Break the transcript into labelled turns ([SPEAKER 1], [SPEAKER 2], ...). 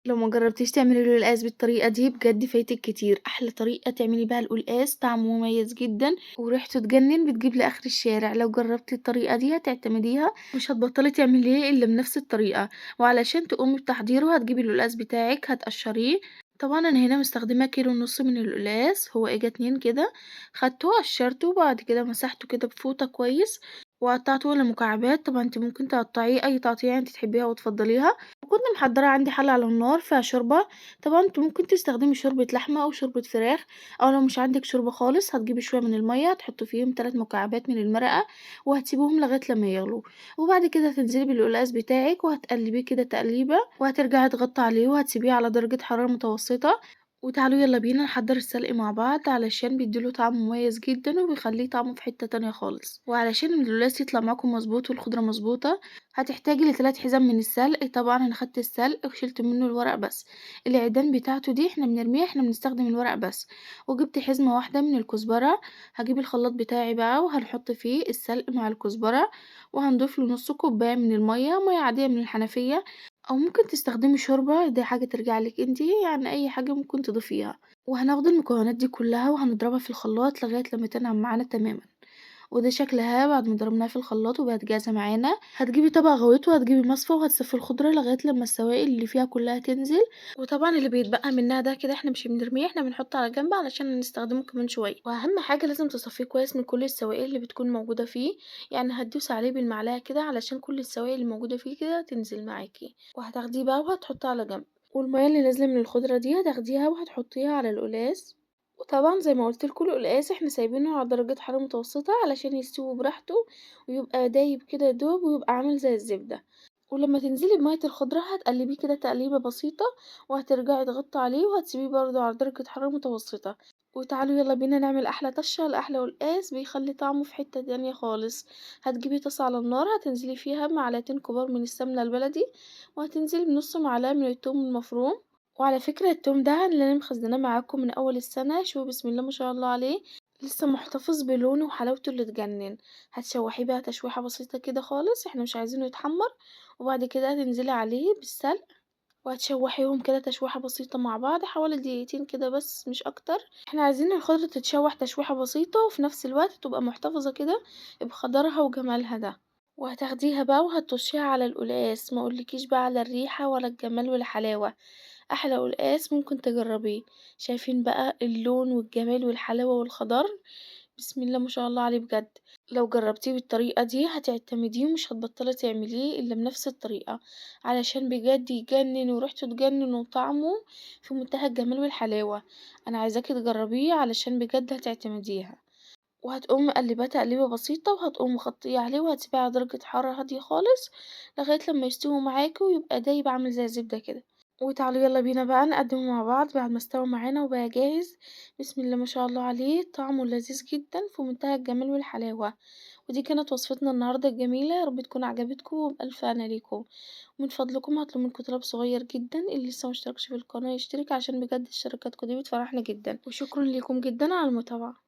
[SPEAKER 1] لو ما جربتيش تعملي القلقاس بالطريقة دي بجد فايتك كتير. احلى طريقة تعملي بيها القلقاس، طعمه مميز جدا وريحته تجنن، بتجيب لاخر الشارع. لو جربتي الطريقة دي هتعتمديها، مش هتبطلي تعمليه الا بنفس الطريقة. وعلشان تقومي بتحضيره هتجيبي القلقاس بتاعك هتقشريه. طبعا انا هنا مستخدمه 1.5 كيلو من القلقاس، هو اجا 2 كده، خدته قشرته وبعد كده مسحته كده بفوطه كويس وقطعته لمكعبات. طبعا انت ممكن تقطعيه اي تقطيعه انت تحبيها وتفضليها. وكنت محضره عندي حله على النار فيها شوربه، طبعا انت ممكن تستخدمي شوربه لحمه او شوربه فراخ، او لو مش عندك شوربه خالص هتجيبي شويه من الميه تحطي فيهم 3 مكعبات من المرقه وهتسيبيهم لغايه لما يغلوا. وبعد كده هتنزلي بالقلقاس بتاعك وهتقلبيه كده تقليبه، وهترجعي تغطي عليه وهتسيبيه على درجه حراره متوسطه. وتعالوا يلا بينا نحضر السلق مع بعض علشان بيديله طعم مميز جدا وبيخليه طعمه في حتة تانية خالص. وعلشان القلقاس يطلع معاكم مظبوط والخضرة مظبوطة هتحتاجي لتلات حزم من السلق. طبعا انا خدت السلق وشلت منه الورق بس، العيدان بتاعته دي احنا بنرميها، احنا بنستخدم الورق بس. وجبت حزمة واحدة من الكزبرة. هجيب الخلاط بتاعي بقى وهنحط فيه السلق مع الكزبرة، وهنضيف له نص كوباية من المية، مية عادية من الحنفية، او ممكن تستخدمي شوربة، دي حاجة ترجع لك انتي، يعني اي حاجة ممكن تضيفيها. وهناخد المكونات دي كلها وهنضربها في الخلاط لغاية لما تنعم معانا تماما. وده شكلها بعد ما ضربناها في الخلاط وبقت جاهزة معانا. هتجيبي طبق غويط وهتجيبي مصفى وهتصفي الخضرة لغاية لما السوائل اللي فيها كلها تنزل. وطبعا اللي بيتبقى منها ده كده احنا مش بنرميه، احنا بنحطه على جنب علشان نستخدمه كمان شوية. واهم حاجة لازم تصفيه كويس من كل السوائل اللي بتكون موجودة فيه، يعني هتدوسي عليه بالمعلقة كده علشان كل السوائل اللي موجودة فيه كده تنزل معاكي. وهتاخديه بقى وهتحطيه على جنب. والمية اللي نازلة من الخضرة دي هتاخديها وهتحطيها على القلقاس. وطبعا زي ما قلت لكم القلقاس احنا سايبينه على درجة حرارة متوسطة علشان يستوي براحته ويبقى دايب كده دوب ويبقى عامل زي الزبدة. ولما تنزلي بمية الخضرة هتقلبيه كده تقليبة بسيطة وهترجعي تغطي عليه وهتسيبيه برضه على درجة حرارة متوسطة. وتعالوا يلا بينا نعمل احلى طشة لاحلى قلقاس بيخلي طعمه في حتة تانية خالص. هتجيبي طاسة على النار هتنزلي فيها معلقتين كبار من السمنة البلدي، وهتنزلي بنص معلقة من التوم المفروم. وعلى فكرة التوم ده اللي انا مخزناه معاكم من اول السنة، شوفوا بسم الله ما شاء الله عليه لسه محتفظ بلونه وحلاوته اللي تجنن. هتشوحيه بقى تشويحة بسيطة كده خالص، احنا مش عايزينه يتحمر. وبعد كده هتنزلي عليه بالسلق وهتشوحيهم كده تشويحة بسيطة مع بعض حوالي دقيقتين كده بس مش اكتر. احنا عايزين الخضرة تتشوح تشويحة بسيطة وفي نفس الوقت تبقى محتفظة كده بخضرها وجمالها ده. وهتاخديها بقى وهتطشيها على القلقاس، ما اقولكيش بقى على الريحة ولا الجمال والحلاوة، احلى قلقاس ممكن تجربيه. شايفين بقى اللون والجمال والحلاوة والخضار، بسم الله ما شاء الله عليه بجد. لو جربتيه بالطريقة دي هتعتمديه ومش هتبطلي تعمليه الا بنفس الطريقة، علشان بجد يجنن وريحته تجنن وطعمه في منتهى الجمال والحلاوة. انا عايزاكي تجربيه علشان بجد هتعتمديها. وهتقوم مقلباه تقليبة بسيطة وهتقوم مغطية عليه وهتسيبيه على درجة حرارة هادية خالص لغاية لما يستوي معاكي ويبقى دايب عامل زي الزبدة كده. وتعالوا يلا بينا بقى نقدمه مع بعض بعد ما استوى معانا وبقى جاهز. بسم الله ما شاء الله عليه، طعمه لذيذ جدا في منتهى الجمال والحلاوة. ودي كانت وصفتنا النهاردة الجميلة، يا رب تكون عجبتكم وبألف هنا ليكم. ومن فضلكم هطلب منكم طلب صغير جدا، اللي لسه مشتركش في القناة يشترك عشان بجد اشتراكاتكم دي بتفرحني جدا. وشكرا لكم جدا على المتابعة.